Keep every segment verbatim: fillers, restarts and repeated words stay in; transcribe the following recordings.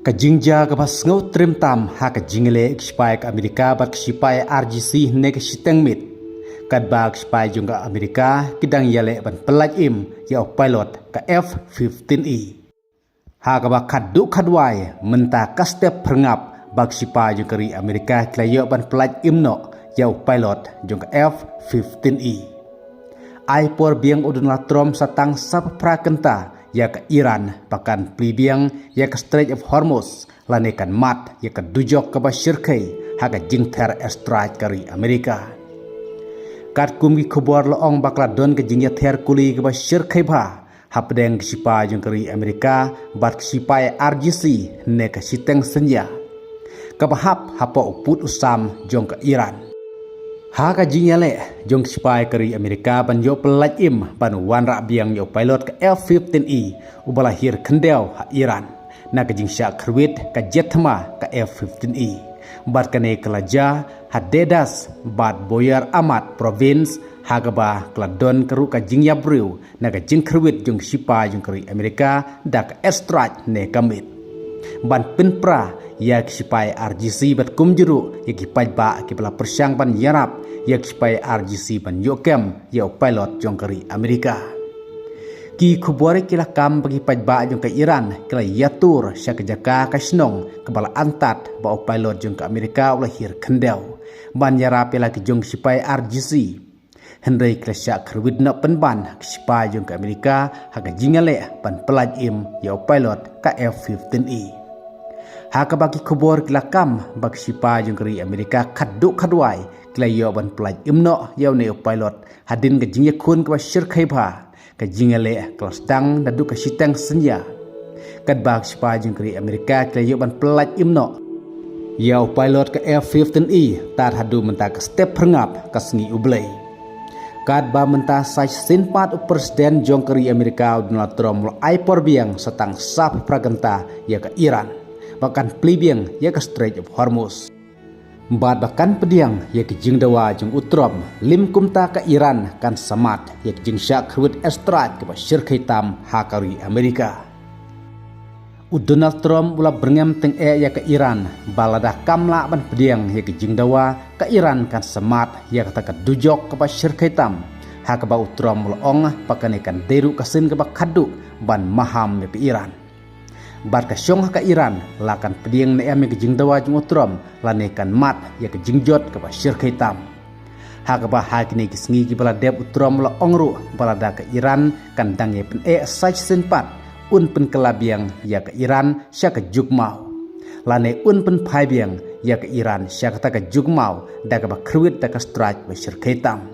Ka jingjia kaba sngewtriem tam ha ka jingïaleh ki shipai ka Amerika bad ki shipai R G C hynne ka shiteng miet. Katba ki shipai jong ka Amerika ki dang ïaleh ban pyllait im ïa u pilot ka F fifteen E. Ha kaba khadduh khadwai mynta ka step phyrngap ba ki shipai jong ka ri Amerika ki la ïoh ban pyllait im noh ïa u pilot jong ka F fifteen E. Ai por biang u Donald Trump sa tang saw phra kynta ïa ka Iran ba kan plie biang ïa ka Strait of Hormuz lane kan mad ïa ka dujok kaba shyrkhei ha ka jingther airstrike ka ri Amerika. Katkum ki khubor la ong ba ka la don ka jingïather kuli kaba shyrkhei bha hapdeng ki shipai jong ka ri Amerika bad ki shipai R G C hynne ka shiteng synñia kaba hap hapoh u pud u sam jong ka Iran. Ha ka jingïaleh jong ki shipai ka ri Amerika ban ïoh pyllait im ban wanrah biang ïa u pilot ka F fifteen E uba la hiar khyndew ha Iran na ka jingshah khyrwit ka jet thma ka F fifteen E. Bad kane ka la jia ha Dedas bad Boyar Ahmad Province ha kaba ka la don ka ruh ka jingïabriew na ka jingkhyrwit jong ki shipai jong ka ri Amerika da ka airstrike ne ka miet ban pynpra ïa ki shipai R G C bad kumjuh ruh ïa ki paidbah kiba la pyrshang ban ïarap ïa ki shipai R G C ban ïoh kem ïa u pilot jong ka ri Amerika. Ki khubor ki la kam ba ki paidbah jong ka Iran ki la ïatur sha ka jaka ka shnong kaba la antad ba u pilot jong ka Amerika u la hiar khyndew ban ïarap ïa la ki jong ki shipai R G C. Hynrei ki la shah khyrwit noh pynban ki shipai jong ka Amerika ha ka jingïaleh ban pyllait im ïa u pilot ka F fifteen E. Ha kaba ki khubor ki la kam ba ki shipai jong ka ri Amerika khadduh khadwai ki la ïoh ban pyllait im noh ïa une u pilot hadien ka jingïakhun kaba shyrkhei bha. Ka jingïaleh ka la sdang naduh ka shiteng synñia. Katba ki shipai jong ka ri Amerika ki la ïoh ban pyllait im noh ïa u pilot ka F fifteen E tad haduh mynta ka step phyrngap ka sngi U Blei. Katba mynta sa shisien pat u President jong ka ri Amerika u Donald Trump u la ai por biang sa tang saw phra kynta ïa ka Iran ba kan plie biang ïa ka Strait of Hormuz. Bad ba kan pdiang ïa ki jingdawa jong u Trump lym kumta ka Iran kan sa mad ïa ki jingshah khyrwit airstrike kaba shyrkhei tam ha ka ri Amerika. U Donald Trump u la byrngem tyngeh ïa ka Iran ba lada kam lah ban pdiang ïa ki jingdawa ka Iran kan sa mad ïa kata ka dujok kaba shyrkhei tam ha kaba u Trump u la ong ba kane kan dei ruh ka sien kaba khadduh ban maham ïa ka Iran. Bad ka shong ha ka Iran la kan pdiang ne em ïa ka jingdawa jong u Trump lane kan mad ïa ka jingjot kaba shyrkhei tam. Ha kaba ha kine ki sngi kiba la dep u Trump u la ong ruh ba lada ka Iran kan dang ïa pyneh sa shisien pat un pynkylla biang ïa ka Iran sha ka jukmaw lane un pynphai biang ïa ka Iran sha kata ka jukmaw da kaba khyrwit da ka strike ba shyrkhei tam.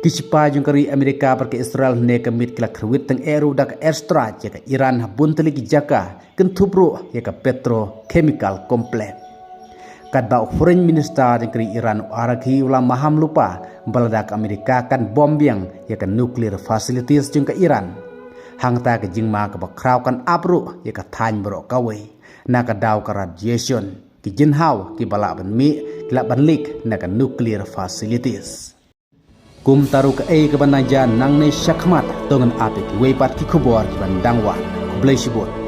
Ki shipai jong ka ri Amerika bad ka Israel hynne ka miet ki la khyrwit tyngeh ruh da ka airstrike ïa ka Iran ha bun tylli ki jaka kynthup ruh ïa ka petrochemical complex. Katba u Foreign Minister jong ka ri Iran u Araghchi u la maham lypa ba lada ka Amerika kan bom biang ïa ka nuclear facilities jong ka Iran, hangta ka jingma kaba khraw kan ap ruh ïa ka thaiñ baroh kawei na ka daw ka radiation. Ki jinhaw kiba lah ban mih ki lah ban leak na ka nuclear facilities. Kumta ruh kaei kaba nang jia nangne shakhmat to ngin ap ïa kiwei pat ki khubor kiban dang wan. Khublei shibun.